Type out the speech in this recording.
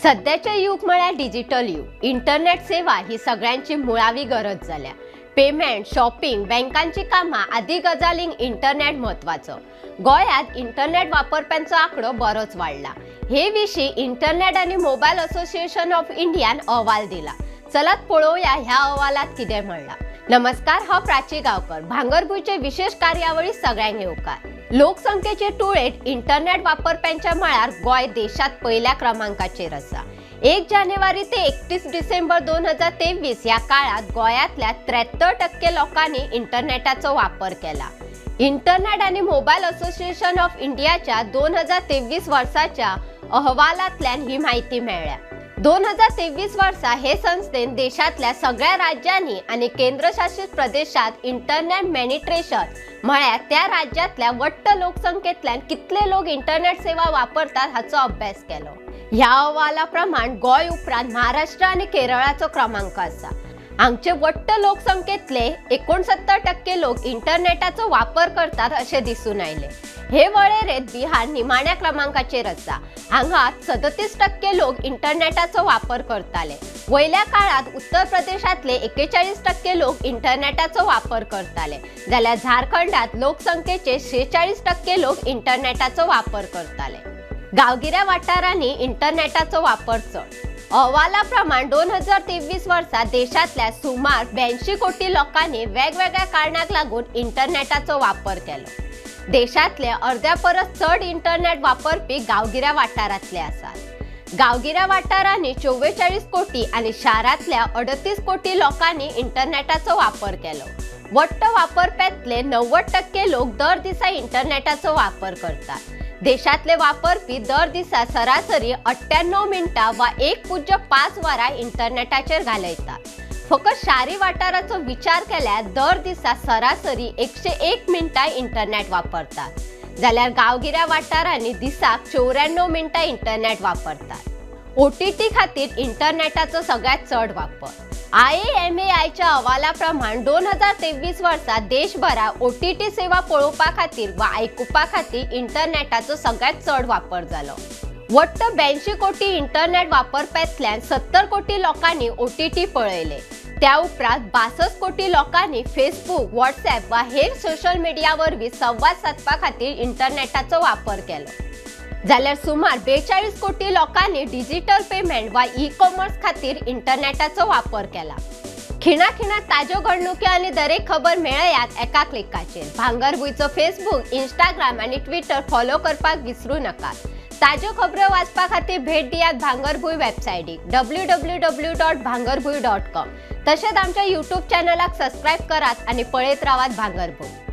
सद्याचें युग म्हळ्यार डिजिटल युग. इंटरनेट सेवा ही सगळ्यांची मुळावी गरज जाल्या. पेमेंट, शॉपिंग, बँकांची कामां आदी गजालींक इंटरनेट म्हत्वाचो. गोंयांत इंटरनेट वापरप्यांचो आंकडो बरोच वाडला. हे विशीं इंटरनेट आनी मोबायल असोसिएशन ऑफ इंडियान अहवाल दिला. चलात पळोवया ह्या अहवालात कितें म्हणलां. नमस्कार, हांव प्राची गांवकर. भांगरभूंयचे विशेष कार्यावळी सगळ्यांक येवकार. लोकसंख्येचे तुळेत इंटरनेट वापरप्यांच्या मळार गोंय देशात पयल्या क्रमांकाचेर आसा. 1 जानेवारी ते 31 डिसेंबर 2023 ह्या काळात गोंयांतल्या 73% लोकांनी इंटरनेटाचो वापर केला. इंटरनेट आनी मोबायल असोसिएशन ऑफ इंडियाच्या 2023 वर्साच्या अहवालांतल्यान ही म्हायती मेळ्ळ्या. 2023 वर्सा हे संस्थेन देशांतल्या सगळ्या राज्यांनी आनी केंद्रशासित प्रदेशात इंटरनेट पेनिट्रेशन, म्हळ्यार त्या राज्यांतल्या वट्ट लोकसंख्येंतल्यान कितले लोक इंटरनेट सेवा वापरतात हाचो अभ्यास केलो. ह्या अहवाला प्रमाण गोंय उपरांत महाराष्ट्र आनी केरळाचो क्रमांक आसा. हांगचे वट्ट लोकसंख्येतले 69% लोक इंटरनेटाचो वापर करतात अशें दिसून आयलें. हे वळेरेंत बिहार निमाण्या क्रमांकाचेर आसा. हांगा 37% लोक इंटरनेटाचो वापर करताले. वयल्या काळात उत्तर प्रदेशांतले 41% लोक इंटरनेटाचो वापर करताले, जाल्यार झारखंडात लोकसंख्येचे 46% लोक इंटरनेटाचो वापर करताले. गांवगिऱ्या वाठारांनी इंटरनेटाचो वापर चड. अहवाला प्रमाण 2023 वर्सा देशांतल्या सुमार 82 कोटी लोकांनी वेगवेगळ्या कारणाक लागून इंटरनेटाचो वापर केलो. देशांतले अर्द्या परस चड इंटरनेट वापरपी गांवगिऱ्या वाठारांतले आसात. गांवगिऱ्या वाठारांनी 44 कोटी आनी शारांतल्या 38 कोटी लोकांनी इंटरनेटाचो वापर केलो. वट्ट वापरप्यांतले 90% लोक दर दिसा इंटरनेटाचो वापर करतात. देशातले वापरपी दर दिसा सरासरी 98 मिनटां वा 1.05 वरां इंटरनेटाचेर घालयतात. फकत शारी वाठाराचो विचार केल्यार दर दिसा सरासरी 101 मिनटां इंटरनेट वापरतात, जाल्यार गांवगिऱ्या वाठारांनी दिसाक 94 मिनटां इंटरनेट वापरतात. ओटीटी खातीर इंटरनेटाचो सगळ्यात चड वापर. आयएएमएआयच्या अहवाला प्रमाण 2023 वर्सा देशभरात ओटीटी सेवा पळोवपा खातीर वा आयकुपा खातीर इंटरनेटाचो सगळ्यात चड वापर जालो. वट्ट 82 कोटी इंटरनेट वापरप्यांतल्यान 70 कोटी लोकांनी ओटीटी पळयले. त्या उपरांत 62 कोटी लोकांनी फेसबूक, व्हॉट्सॲप वा हेर सोशल मिडिया वरवीं संवाद सादपा खातीर इंटरनेटाचो वापर केलो, जाल्यार सुमार 42 कोटी लोकांनी डिजिटल पेमेंट वा ई कॉमर्स खातीर इंटरनेटाचो वापर केला. खिणा खिणाक ताज्यो घडणुकी आनी दरेक खबर मेळयात एका क्लिकाचेर. भांगरभूंयचो फेसबूक, इंस्टाग्राम आनी ट्विटर फॉलो करपाक विसरू नाकात. ताज्यो खबरो वाचपा खातीर भेट दियात भांगरभूंय वेबसायटीक www.bhangarbhuin.com. तशेंच आमच्या युट्यूब चॅनलाक सबस्क्रायब करात आनी पळयत रावात भांगरभूंय.